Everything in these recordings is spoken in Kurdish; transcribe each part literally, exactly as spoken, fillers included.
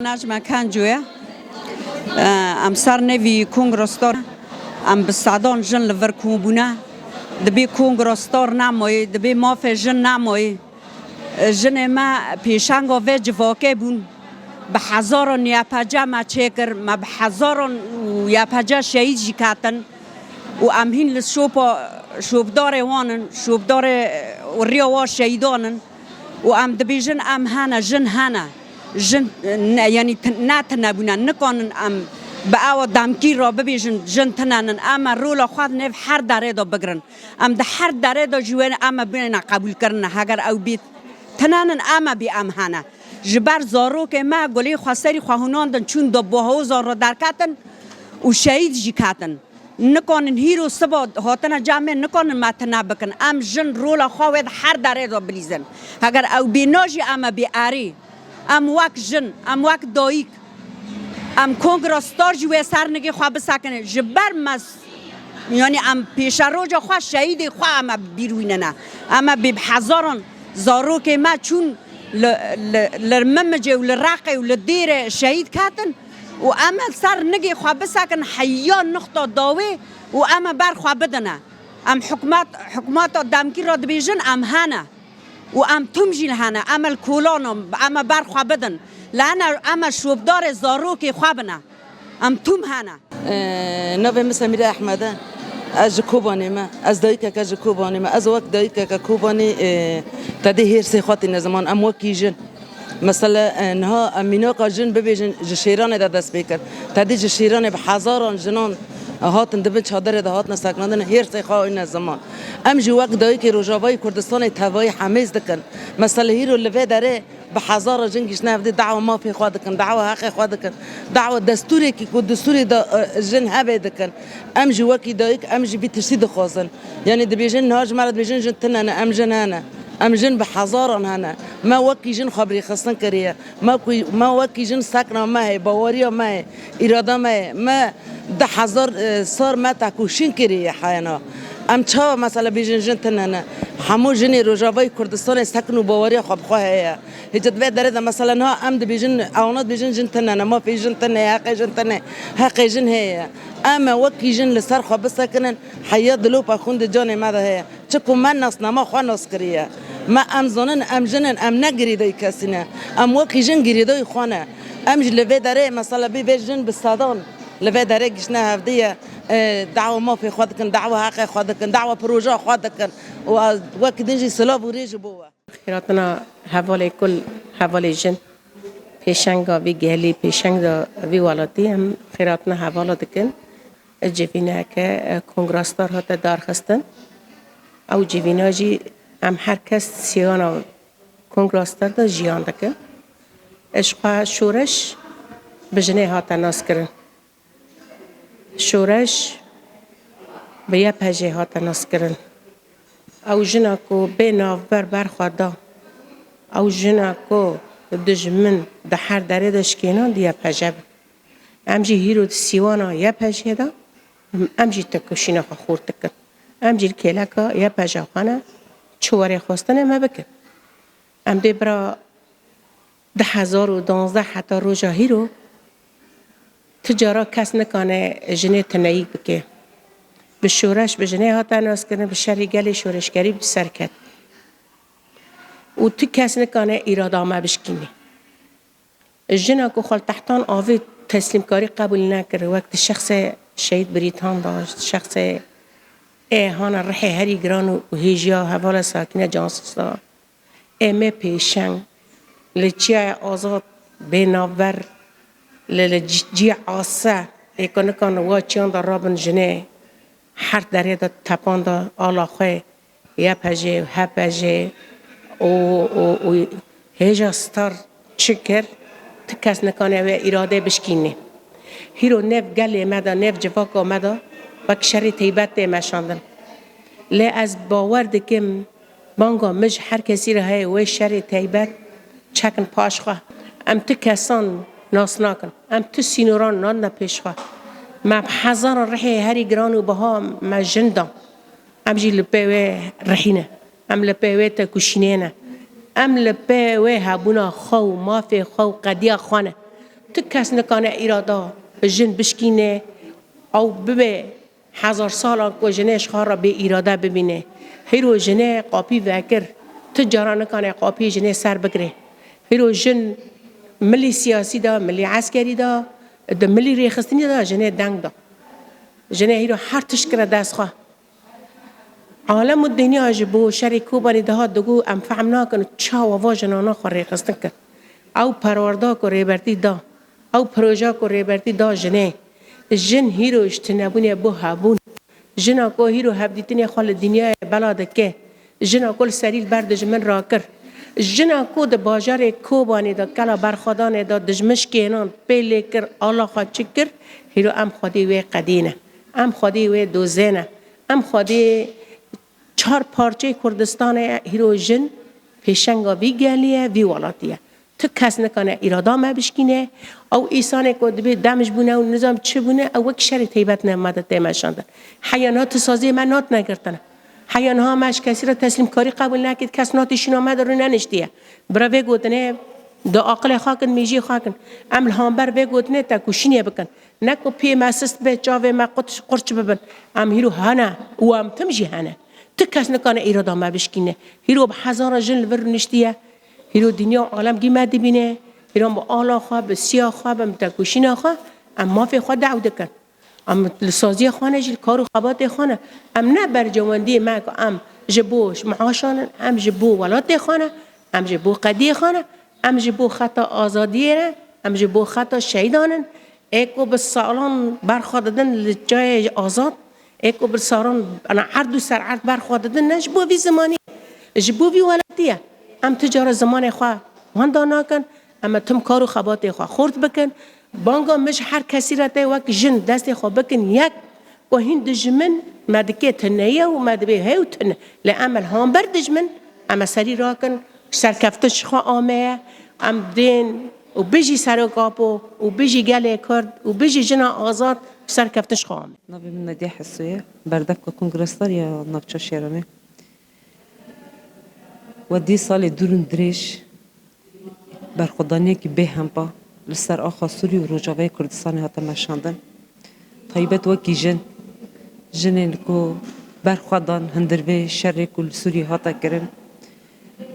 Necme Kenco ye. Em ser nêvî Kongra Star, em bi sedan jin li vir kom bûne. Dibê Kongra Star nemayê, dibê mafê jin nemayê. Jinê me pêşenga vê civakê bûn. Bi hezaran Y P C me çêkir, me bi hezaran û Y P C şehîd jî ketin. Û em hîn li şopa, şopdarê wan in, şopdarê û riya wa şehîdan in. Û em dibêjin, em hene, jin hene. Jin, ne, yanî tin-, ne tine bûne, nikanin em bi ewa demkî re bibêjin, jin tine nin. Em e rola xwe di nêv her derê de bigirin. Em di her derê de jî wê em e bêne qebûlkirine. Heger ew bê tine nin, em e bê em hene. Ji ber zarokê me gulê xwe serî xwe hunandin, çûn di bohozan re derketin û şehîd jî ketin. Nikanin hîro siba hatine cem me, nikanin me tine bikin. Em jin rola xwe wê di her derê de bilîzin. Heger ew bê najî, em e bê erê. Em wek jin, em wek dayik, em Kongra Star jî wê ser nigê xwe bisekinin. Ji ber me s-, yanî em pêşeroja xwe, şehîdê xwe em e bîr wînine. Em e bê bi hezaran zarokê me çûn li, li, li Mimicê û li Reqê û li Dêrê şehîd ketin. Û em ê ser nigê xwe bisekin heya nixta dawê û em ê ber xwe bidine. Em hikûmet, hikûmeta demkî re dibêjin, em hene. Û em tim jî li hene. Em ê li kolan in, em ê ber xwe bidin. Li hene em ê şopdarê zarokê xwe bine. Em tim hene. Ee, navê min Semîre Ehmed e. Ez ji Kobanê me. Ez dayikeke ji Kobanê me. Ez wek dayikeke Kobanê, ee, te dê hêrsê xwe tîne ziman. Em wekî jin. Mesela, e, niha em mînaka jin bibêjin, ji Şêranê de dest pê kir. Te dî ji Şêranê bi hezaran jinan hatin di bin çadirê de hatine sekinandin, hêrsê xwe oyne ziman. Em jî wek dayikê Rojavayê Kurdistanê tevayî hemêz dikin. Mesela hîro li vê derê bi hezaran jin giştine hevdî dawa mafê xwe dikin, dawa heqê xwe dikin, dawa destûrekî ku destûrê de, e, jin hebe dikin. Em jî wekî dayik, em jî vî tiştî dixwazin. Yanî dibêjin, niha ji me re dibêjin jin tine ne, em jin hene. Em jin bi hezaran hene. Me wekî jin xwe bi rêxistin kiriye. Me ku, me wekî jin sekna me heye, baweriya me heye, îrada me heye. Me du hezar, e, sar me tekoşîn kiriye heyana. Em çawa mesela bêjin jin tine ne? Hemû jinê Rojavayê Kurdistanê sekn û baweriya xwe bi xwe heye. Hêca di vê derê de mesela niha em dibêjin, ewana dibêjin jin tine ne, mafê jin tine ye, heqê jin tine, heqê jin heye. Em e wekî jin li ser xwe bisekinin, heya dilopa xwendê canê me de heye. Çi ku me nasnama xwe nas kiriye. Me em zanin, em jin in, em ne girêdayî kesî ne. Em wekî jin girêdayî xwe ne. Em jî li vê derê mesela bê vê jin bi sedan li vê derê giştine hevdî ye, e, dawa mafê xwe dikin, dawa heqê xwe dikin, dawa projeya xwe dikin. Û ez wekî din jî silav û rê ji bo we. Xêratina hevalê kul, hevalê jin, pêşenga vî gelî, pêşenga vî welatî em xêratina hevala dikin. Civîneke, e, Kongra Star hate darxistin. Ew civîna jî em her kes siyana Kongra Star de jiyan dikin. Ji xwe şoreş bi jinê hate naskirin. Şoreş bi Y P G hate naskirin. Ew jina ku bê navber berxwe da, ew jina ku dijmin di her derê de şikêna, di Y P G bin. Em jî hîro di sîwana Y P G de, em jî tekoşîna xwe xurt dikin. Em jî li kêleka Y P G xwe ne, çi werê xwestinê me bikin. Em dê bira du hezar û duwazdeh heta roja hîro, ti cara kes nikane jinê tineyîk bike. Bi şoreş bi jinê hate naskirin, bi şerê gelê şoreşgerî bi ser ket. Û ti kes nikane îrada me bişkîne. Jina ku xwe li tehtan avê teslîmkarî qebûl nekir, wek di şexsê Şehîd Birîtan de, şexsê ê hana rihê herî giran û hêjiya hevala Sakîne Cansiz de. Ê me pêşeng, li çiyayê azad bê navber, li, li ci-, ciyê ase, ê ku nikan wa çiyan de rabin jinê, her derê de tepan de ala xwe, Y P G, H P G û, û, û hêja Star çi kir, ti kes nikane wê îradê bişkînê. Hîro nêv gelê me de, nêv civaka me de wek şerê teybet tê meşandin. Lê ez bawer dikim, banga min ji her kesî re heye, wê şerê teybet çekin paş xwe. Em ti kesan nas nakin. Em ti sînoran nadine pêş xwe. Me bi hezaran rihê herî giran û biha me jin da. Em jî li pê wê rihî ne. Em li pê wê tekoşînê ne. Em li pê wê hebûna xwe û mafê xwe û qediya xwe ne. Tu kes nikane îrada jin bişkîne, ew bibe hezar salan ku jinê ji xwe re bê îrade bibîne. Hîro jinê qapî vekir, tu cara nikane qapî jinê ser bigire. Hîro jin milî siyasî de, milî eskerî de, di milî rêxistinî de jinê deng da. Jinê hîro her tişt kire dest xwe. Alem û dinya ji bo şerê Kobanê dihat digot, em fehm nakin çawa va jinana xwe rêxistin kir. Ew perwarda ku Rêbertî da, ew proja ku Rêbertî da jinê. Jin hîro ji tunebûnê bû hebûn. Jina ku hîro hevdîtinê xwe li dinyayê bela dike. Jina ku li serî li ber dijmin rakir. Jina ku di bajarê Kobanê de kela berxwedanê de dijmin şkênan pê lê kir, ala xwe çik kir, hîro em xwedî wê qedî ne. Em xwedî wê dozê ne. Em xwedî çar parçeyê Kurdistanê hîro jin pêşenga vî gelî ye, vî welatî ye. Tu kes nikane îrada me bişkîne. Ew îsanê ku dibê dem ji bûne û nizam çi bûne, ew wek şerê teybet ne me de tê meşandin. Heya niha tu saziyê me nat negirtine. Heya niha me ji kesî re teslîmkarî qebûl nekir, kes natê şîna me de rû neniştiye. Bira vê gotinê di aqilê xwe kin, mêjiyê xwe kin. Em li hamber vê gotinê tekoşînê bikin. Ne ku pê me sist be, çavê me qut-, qurç bibin. Em hîro hene û em tim jî hene. Tu kes nikane îrada me bişkîne. Hîro bi hezara jin li vir rûniştiye. Hîro dinya û alem gî me dibîne. Hîro bi ala xwe, bi siya xwe, bi tekoşîna xwe em mafê xwe dew dikin. Em li saziya xwe ne, jî li kar û xebatê xwe ne. Em ne bercewendiyê me ku em ji bo ji meaşan in, em ji bo welatê xwe ne, em ji bo qediyê xwe ne, em ji bo xeta azadiyê ne, em ji bo xeta şehîdan in. Ê ku bi salan berxwe didin li çiyayê azad, ê ku bi salan, ana, erd û ser erd berxwe didin, ne ji bo vî zimanî, ji bo vî welatî ye. Em tu cara zimanê xwe wenda nakin, em ê tim kar û xebatê xwe xurt bikin. Banga min ji her kesî re tê, wek jin destê xwe bikin yek, ku hîn dijmin me dike tune ye û me dibê hey û tune. Lê em li hamber dijmin, em ê serî rakin, serkeftin ji xwe ameye, em dên û bijî Serok Apo û bijî gelê Kurd û bijî jina azad, serkeftin ji xwe ame. Navê min Nediye Heso ye, berdevka Kongrestar ya Navça Şêranê. We dî salê dûr û dirêj berxwedaniyekî bêhempa li ser axa Sûrî û Rojavayê Kurdistanê hate meşandin. Taybet wekî jin, jinên ku berxwe dan hundir vê şerê ku li Sûriyê hate kirin,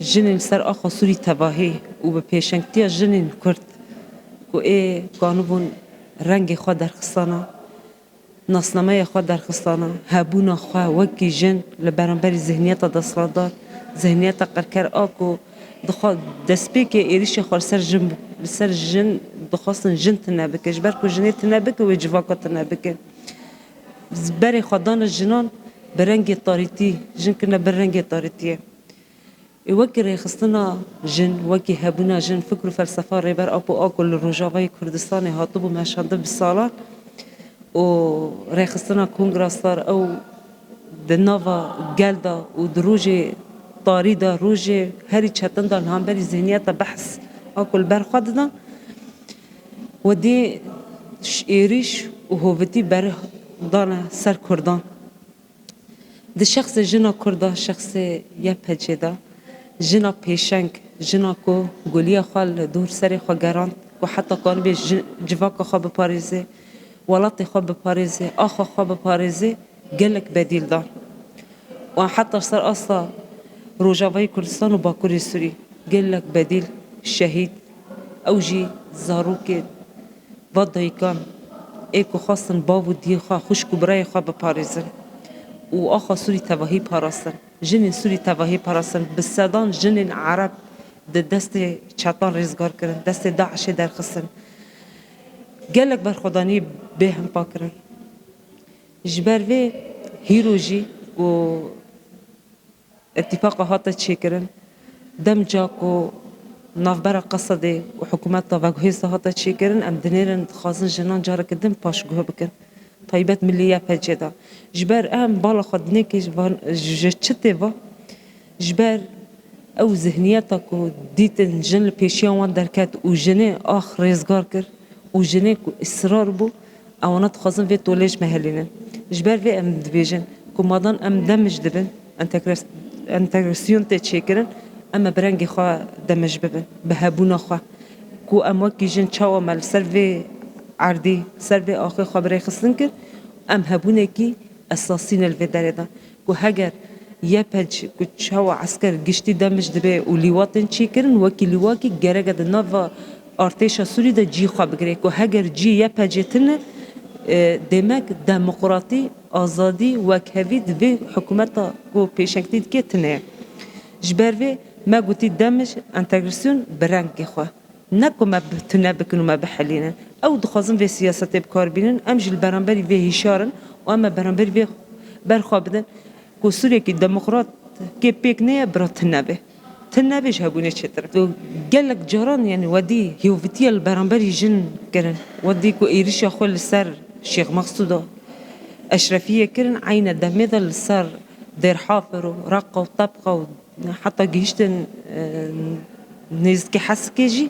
jinên li ser axa Sûrî tevahî û bi pêşengtiya jinên Kurd ku ê kanibûn rengê xwe derxistana, nasnameya xwe derxistana, hebûna xwe wekî jin li beramberî zihniyeta desthilatdar, zihniyeta qirker a ku dixwa destpêkê êrişê xwe li ser jin, li ser jin dixwastin jin tune bike. Ji ber ku jinê tune bike, wê civaka tune bike. Berê xwe dane jinan bi rengê tarîtî, jin kirine bi rengê tarîtiyê. Ê wekî rêxistina jin, wekî hebûna jin, fikr û felsefa Rêber Apo a ku li Rojavayê Kurdistanê hatibû meşandin bi salan û rêxistina Kongra Star ew di nava gel de û di rojê tarî de, rojê herî çetin de li hemberî zihniyeta behs a ku li ber xwe didan, wedî ş-, êrîş û hovitî berdane ser Kurdan. Di şexsê jina Kurd de, şexsê Y P G de, jina pêşeng, jina ku goliya xwe li dor serê xwe gerand, ku heta kanibê ji-, civaka xwe biparêze, welatê xwe biparêze, axa xwe biparêze, gelek bedîl dan. Û heta ser asta Rojavayê Kurdistan û Bakurê Sûrî gelek bedîl, şehîd, ew jî zarokên va dayikan ê ku xwestin bav û diyê xwe, xwişk û birayê xwe biparêzin û axa Sûrî tevahî parastin, jinên Sûrî tevahî parastin, bi sedan jinên Ereb di destê çetan rêzgar kirin, destê DAIŞê derxistin. Gelek berxwedaniyê bêhempa kirin. Ji ber vê hîro jî ku îtîfaqa hate çêkirin, demca ku navbera Qesedê û hikûmeta veguhêz de hate çêkirin, em dinêrin dixwazin jinan careke din paşguh bikin. Taybet milê Y P G de. Ji ber em bala xwe dinêkê ji van, ji çi tê va? Ji ber ew zihniyeta ku dîtin jin li pêşiya wan derket û jinê ax rêzgar kir û jinê ku israr bû, ewana dixwazin vê tolê ji me helînin. Ji ber vê em dibêjin ku madan em demij dibin, entegres-, entegrasyon tê çêkirin, em ê bi rengê xwe demij bibin, bi hebûna xwe. ku em wekî jin çawa me li ser vê erdî, ser vê axê xwe bi rêxistin kir, em hebûnekî esasî ne li vê derê de. Ku heger Y P G, ku çawa esker giştî demij dibe û lîwa tên çêkirin, wekî lîwakî gerek e di nava artêşa Sûrî de cî xwe bigire. Ku heger cî Y P G tune, e, demek demokratî, azadî, wekhevî di vê hikûmeta ku pêşengtî dike tune ye. Ji ber vê me gotî demij entegrasyon bi rengê xwe. Ne ku me bi-, tune bikin û me bihelînin. Ew dixwazin vê siyasetê bi kar bînin, em jî li beramberî vê hişyar in û em ê beramberî vê berxwe bidin ku Sûriyekî demokrat kê pêk neye bira tune be. Tune be ji hebûnê çêtir e. Gelek caran, yanî, wedî hêvîtiya li beramberî jin kirin. Wedî ku êrişa xwe li ser Şêx Mexsûda Eşrefiyê kirin, eyne demê de li ser Dêrhafir û Reqa û Tebqa û heta gihiştin, e, nêzikî Hesikê jî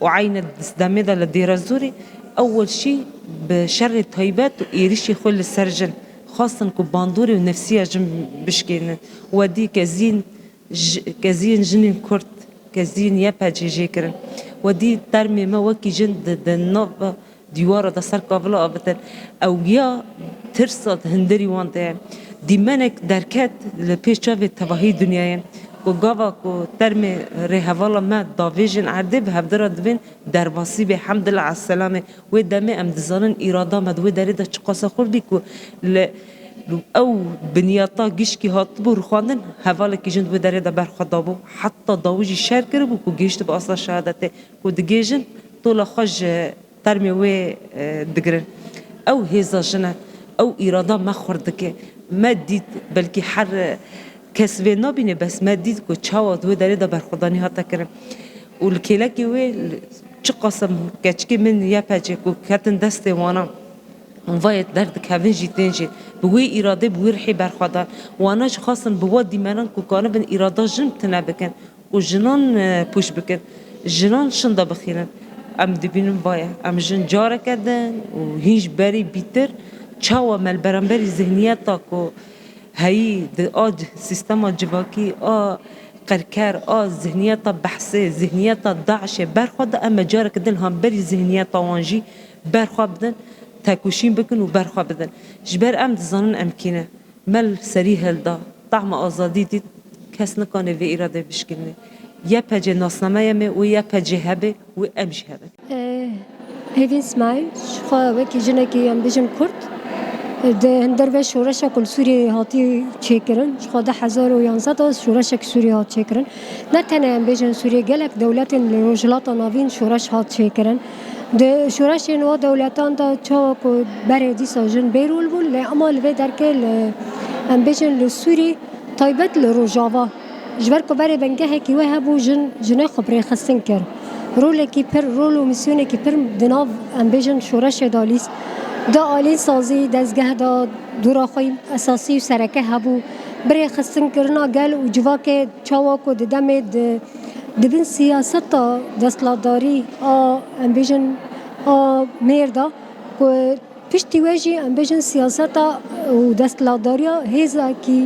û eyne demê de li Dêrezorê ewil şî bi şerê taybet û êrişî xwe li ser jin xwestin ku bandorê û nefsiya jin bişkênin. Wedî keziyên ji-, keziyên jinên Kurd, keziyên Y P G jê kirin. Wedî termê me wekî jin di, di nava dîwara de ser kavila avitin. Ew ya tirsa di hundirî wan de ye. Dîmenek derket li pêş çavê tevahî dinyayê. Ku gava ku termê rêhevala me davêjin erdê, bi hevdira dibên derbasî bê, hemdillah esselamê. Wê demê em dizanin îrada me di wê derê de çiqasa xurt bî ku li, li ew binyata gişkî hatibû rûxandin, hevalekî jin di wê derê de berxwe dabû. Heta dawî jî şer kiribû ku gihiştibû asta şehadetê. Ku digêjin tola xwe ji termê wê, e, digirin. Ew hêza jin e, ew îrada me xurt dike. Me dît, belkî her, e, kes vê nabîne, bes me dît ku çawa di wê derê de berxwedanî hate kirin. Û li kêlekê wê, li, çiqas em keçikê min Y P G ku ketin destê wana, vayê derdikevin jî tên jî, bi wê îradê, bi wê rihê berxwedan. Wana jî xwestin bi wa dîmenan ku kanibin îrada jin tune bikin û jinan, e, pûç bikin, jinan şinda bixînin. Em dibînin vayê, em jin careke din û hîn ji berî bîtir çawa me li beramberî zihniyeta ku heyî di a c-, sîstema civakî, a qirker, a zihniyeta behsê, zihniyeta DAIŞê berxwe da, em ê careke din li hemberî zihniyeta wan jî berxwe bidin, tekoşîn bikin û berxwe bidin. Ji ber em dizanin em kî ne. Me li serî hilda, tahma azadî dît, kes nikane vê îradê bişkîne. Y P G nasnameya me û Y P G hebe û em jî hebin. Eh, Hêvîn Smail, ji xwe wekî jinekî, em bêjin, Kurd, di hundir vê şoreşa ku li Sûriyeyê hatî çêkirin, ji xwe du hezar û yanzdeh de şoreşek Sûriyê hat çêkirin. Ne tenê, em bêjin, Sûriyê, gelek dewletên li Rojhilata Navîn şoreş hat çêkirin. Di şoreşên wan dewletan de çawa ku berê dîsa jin bêrol bûn, lê ema li vê derkê li, em bêjin, li Sûrî, taybet li Rojava, ji ber ku berê bingehekî wê hebû, jin, jinê xwe bi rêxistin kir. Rolekî pir, rol û mîsyonekî pir di nav, em bêjin, şoreşê de lîst. Di alîn sazî dezgeh de dora xwe esasî û sereke hebû. Bi rêxistinkirina gel û civakê çawa ku di demê di, di bin siyaseta desthilatdarî a, em bêjin, a mêr de ku Piştî wê jî, em bêjin, siyaseta û desthilatdariya hêzekî,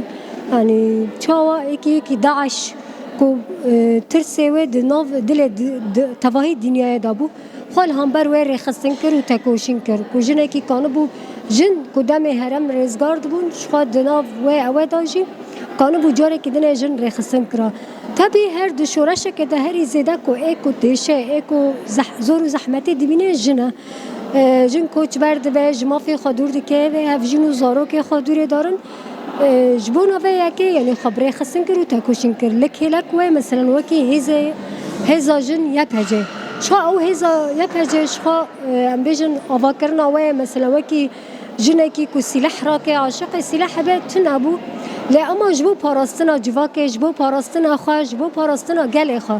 yanî çawa êkî yekî DAIŞ ku, e, tirsê wê di nav dilê di, di, tevahî dinyayê de bû, xwe li hember wê rêxistin kir û tekoşîn kir. Ku jinekî kanibû, jin ku demê herem rêzgar dibûn, ji xwe di nav wê ewe de jî kanibû carekî dinê jin rêxistin kira. Tebî her di şoreşekê de herî zêde ku ê ku têşe, ê ku zeh-, zor û zehmetê dibîne jin e. E, jin koçber dibe, ji mafê xwe dûr dike, vê hevjîn û zarokê xwe dûrê darin. E, ji bona vê yekê, yanî, xwe bi rêxistin kir û tekoşîn kir. Li kêlek wê, meselen, wekî hêzê, hêza jin Y P G. Çawa ew hêza Y P G ji xwe, e, em bêjin, avakirina wê, meselen, wekî jinekî ku sîleh rake, aşiqê sîleh hebe, tune bû. Lê ema ji bo parastina civakê, ji bo parastina xwe, ji bo parastina gelê xwe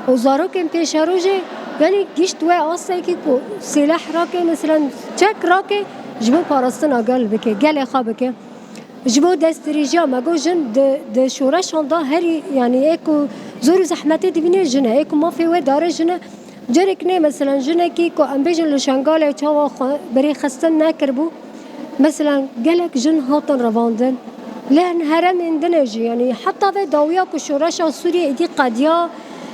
û zarokên pêşerojê, yanî gişt wê astekî ku sîleh rake, meselen, çek rake, ji bo parastina gel bike, gelê xwe bike. Ji bo destdirêjiya me got, jin di, di şoreşan de herî, yanî ê ku zor û zehmetê dibîne jin e, ê ku mafê wê dare jin e. Carek ne, meselen, jinekî ku em bêjin li Şengalê çawa xwe bi rêxistin nekiribû, meselen, gelek jin hatin revandin. Li heremên din jî, yanî heta vê dawiya ku şoreşa Sûriyê êdî qediya,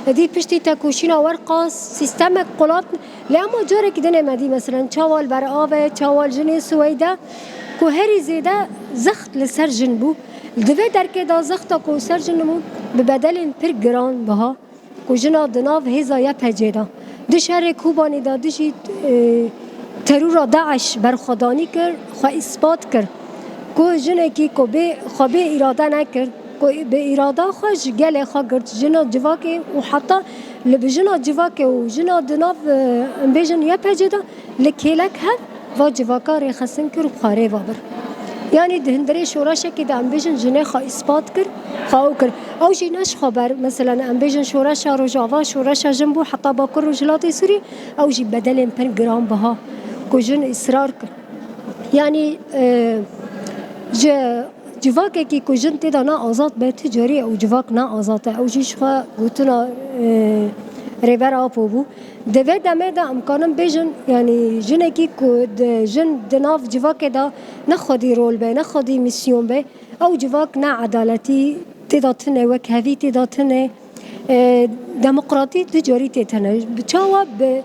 Dî piştî tekoşîna werqa sîstemek qulat, lê ema carekî dinê me dî, meselen, çawa li ber av e, çawa li jinê Sweyde, ku herî zêde zext li ser jin bû. Di vê derkê de zexta ku ser jin bû, bi bedelên pir giran biha, ku jina di nav hêza Y P G de, di şerê Kobanê de dijî, e, terora DAIŞ berxwedanî kir, xwe îspat kir, ku jinekî ku bê, xwe bê îrade nekir, ku bi îrada xwe ji gelê xwe girt, jina civakê û heta li bi jina civakê û jina di nav, e, em bêjin Y P G de li kêlek hev va civaka rêxistin kir û xwe rê va bir. Yanî di hundirê şoreşekê de em bêjin jinê xwe îspat kir, xwe ew kir. Ew jî ne ji xwe ber, meselen em bêjin şoreşa Rojava, şoreşa jin bû heta Bakur Rojhilatê Sûriyê, ew jî bedelên pir giran biha ku jin îsrar kir. Yanî, e, ji civakekî ku jin tê de ne azad be, tu carî ew civak ne azad e. Ew jî ji xwe gotina, e, Rêber Apo bû. Di vê demê de em kanin bêjin, yanî jinekî ku di, jin di nav civakê de ne xwedî rol be, ne xwedî mîsyon be, ew civak ne edaletî tê de tune, wekhevî tê de tune, e, demokratî tu carî tê tune. Bi çawa? Bi,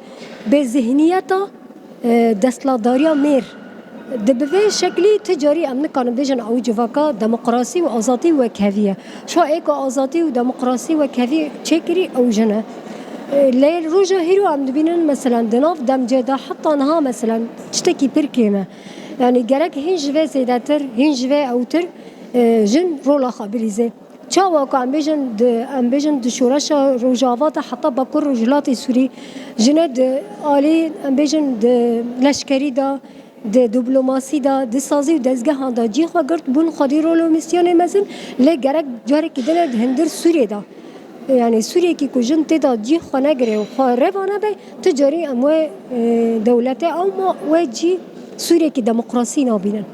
bi zihniyeta, e, desthilatdariya mêr. Di bi vê şeklî tu carî em nikarin bêjin ew civaka demokrasî û azadî û wekhevî ye. Şo ê ku azadî û demokrasî wekhevî çêkirî ew jin e. E, lê roja hîro em dibînin, meselen, di nav demcê de heta niha, meselen, tiştekî pir kêm e. Yanî gerek hîn ji vê zêdetir, hîn ji vê ewtir, e, jin rola xwe bilîze. Çawa ku em bêjin di, em bêjin di şoreşa Rojava de heta Bakur Rojhilatê Sûrî, jinê di alî, em bêjin di leşkerî de, di diplomasî de, di sazî û dezgehan de cî xwe girt, bûn xwedî rol û mîsyonê mezin, lê gerek carekî din e di hundir Sûriyê de. Yanî Sûriyekî ku jin tê de cî xwe negire û xwe reva nebe, tu carî em wê, e, dewletê ew ma wê cî Sûriyekî demokrasî nabînin.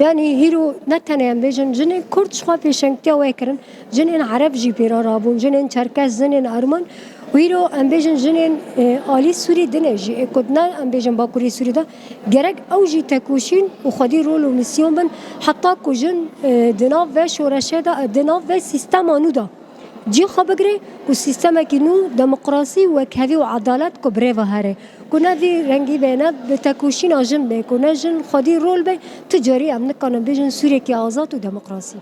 Yanî hîro ne tenê em bêjin jinên Kurd ji xwe pêşengtiya wê kirin, jinên Ereb jî pê re rabûn, jinên Çerkes, jinên Erman. Hîro em bêjin jinên, e, alî Sûrî dinê jî, ê ku ne em bêjin Bakurê Sûrî de, gerek ew jî tekoşîn û xwedî rol û mîsyon bin, heta ku jin, e, di nav vê şoreşê de, e, di nav vê sîstema nû de cî xwe bigire û sîstemekî nû demokrasî, wekhevî û edalet ku bi rê ve here, ku ne vî rengî be, ne bi tekoşîna jin be, ku ne jin xwedî rol be, tu carî em nikarin bêjin Sûriyekî azad û demokrasî.